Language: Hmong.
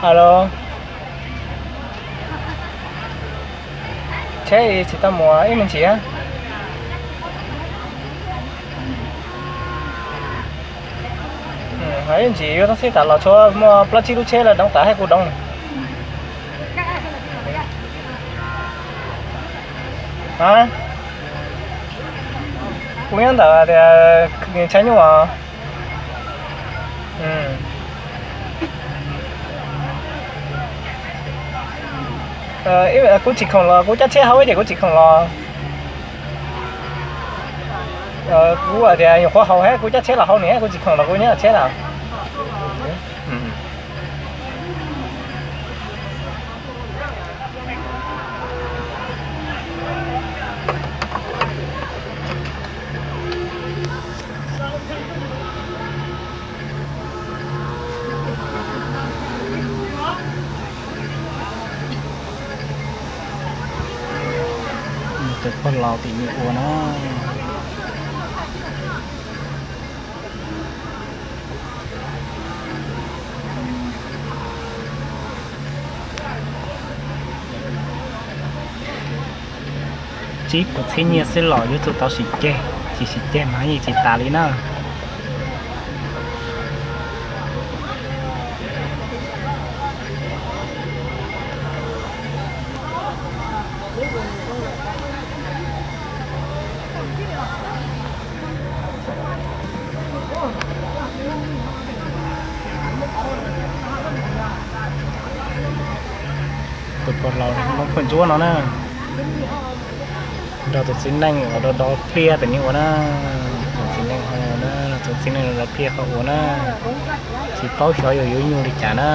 Alo, tsheb tsis tau mus ib me ntsis. Ib ntsis yuav txog txhij tas los tshuav muaj plaub tsib lub tsheb lawv doov tas thiab kuv doov. Kuv nyob ntawm tias Tshav Nyuj os. Kuv tsis khoom los kuv cab tsheb hauv ces kuv tsis khoom los. Kuv tias nyuam qhuav haus thiab kuv cab tsheb los hauv nws, kuv tsis khoom los kuv nyob tsheb lawm. Tus pog laus tim nws ua na. Tsib puas txhiab nyiaj xwb los yuav tsum tau sim ceg, tsis sim ceg mas yeej tsis tas li na. Tus pog laus Hmoob Phuaj Ntsuab no na, nrog tus txiv neej uas do do pliaj pem nws ua na. Tus txiv neej ho ua na, tus txiv neej do do pliaj ho ua na, tsis paub xyov yog yuav nyuaj li cas na.